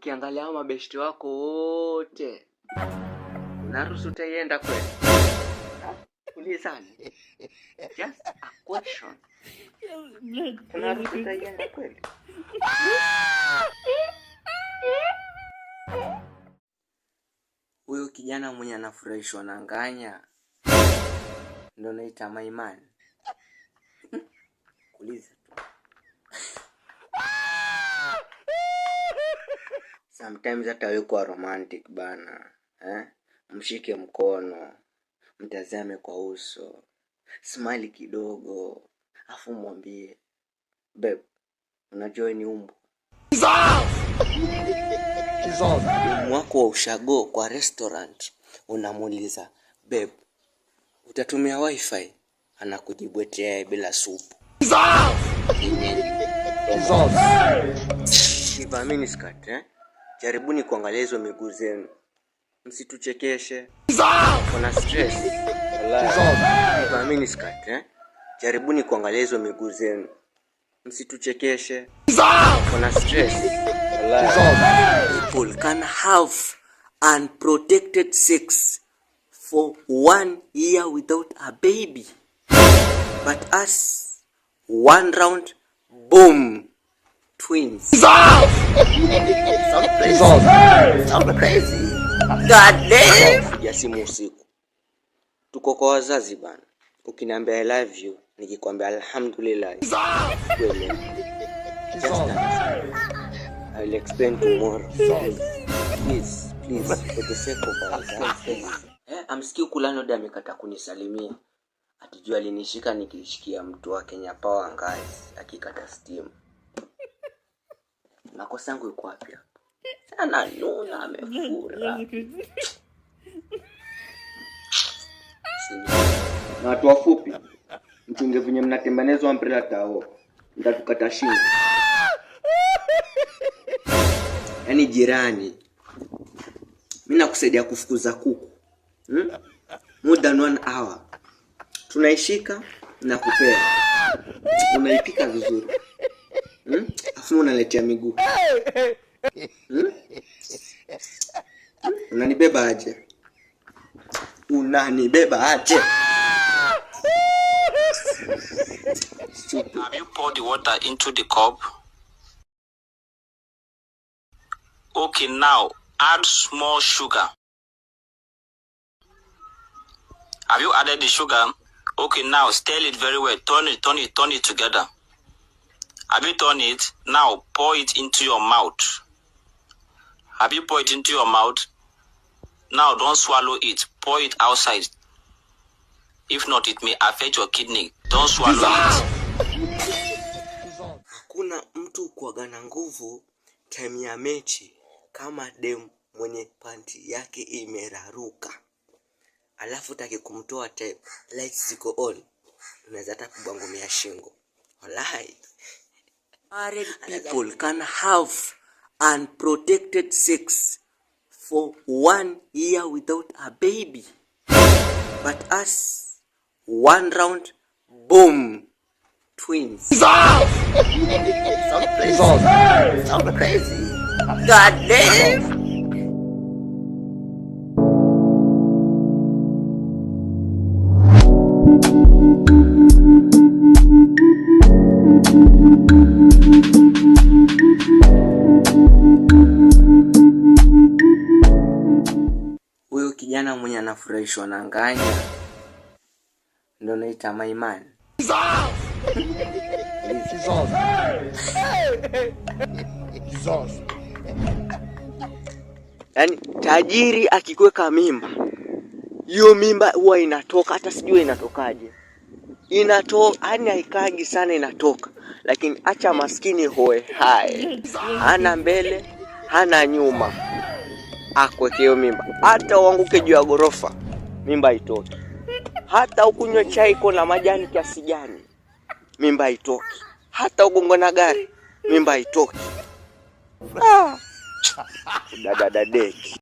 Ukiangalia hao mabeshti wako wote, unaruhusu utaienda kweli? Ulizani. Just a question. Kuna harusi utaienda kweli? Huyo kijana mwenye anafurahishwa na nganya ndo naita maimani. Kuuliza tu. Sometimes hata wewe kuwa romantic bana, eh? Mshike mkono, mtazame kwa uso, smile kidogo, afu mwambie babe, unajua wewe ni umbwa. Demu wako wa ushago kwa restaurant unamuuliza, babe, utatumia WiFi? Anakujibu eti yeye bila supu. Kivaa miniskirt, eh? Jaribuni kuangalia hizo miguu zenu, msituchekeshe. Kuna stress. Wallahi. Kivaa miniskirt, eh? Jaribuni kuangalia hizo miguu zenu, msituchekeshe. Kuna stress. Wallahi. People can have unprotected sex for one year without a baby. But us, one round, boom, twins. So crazy. So crazy. God damn. Ya simu usiku. Tuko kwa wazazi bana. Ukiniambia "I love you", nikikwambia alhamdulillah. Kweli. Just understand. I will explain tomorrow. Please, please, please, for the sake of our please. Eh, amsikii huku landlord amekata kunisalimia. Atijua alinishika nikishikia mtu wa Kenya Power ngazi akikata stima. Makosa yangu iko wapi hapo? Sana nuna amefura. Na watu wafupi, mchunge venye mnatembenezwa umbrella tao, mtatukata shingo. Yaani jirani, mimi nakusaidia kufukuza kuku, More than one hour tunaishika na kupea, unaipika vizuri, Afu unaletea miguu, Unanibeba aje? Unanibeba aje? Have you poured the water into the cup? Okay, now add small sugar. Have you added the sugar? Okay, now stir it very well. Turn it, turn it, turn it together. Have you turned it? Now pour it into your mouth. Have you poured it into your mouth? Now don't swallow it. Pour it outside. If not, it may affect your kidney. Don't swallow it. Hakuna mtu kuwaga na nguvu time ya mechi kama dem mwenye panti yake imeraruka, alafu taki kumtoa time lights ziko on, unaweza hata kupigwa ngumi ya shingo. Wallahi. Married people can have unprotected sex for one year without a baby, but us, one round, boom, twins. So crazy. So crazy. God damn. Huyo kijana mwenye anafurahishwa na nganya ndo naita maimani. Jesus. Jesus. Yaani tajiri akikweka mimba, hiyo mimba huwa inatoka, hata sijui inatokaje. Inatoka, yani haikagi sana inatoka. Lakini acha maskini hoe hae. Hana mbele, hana nyuma. Akweke hiyo mimba. Hata uanguke juu ya gorofa, mimba haitoki. Hata ukunywe chai iko na majani kiasi gani, mimba haitoki. Hata ugongwe na gari, mimba haitoki. Dada dadeki.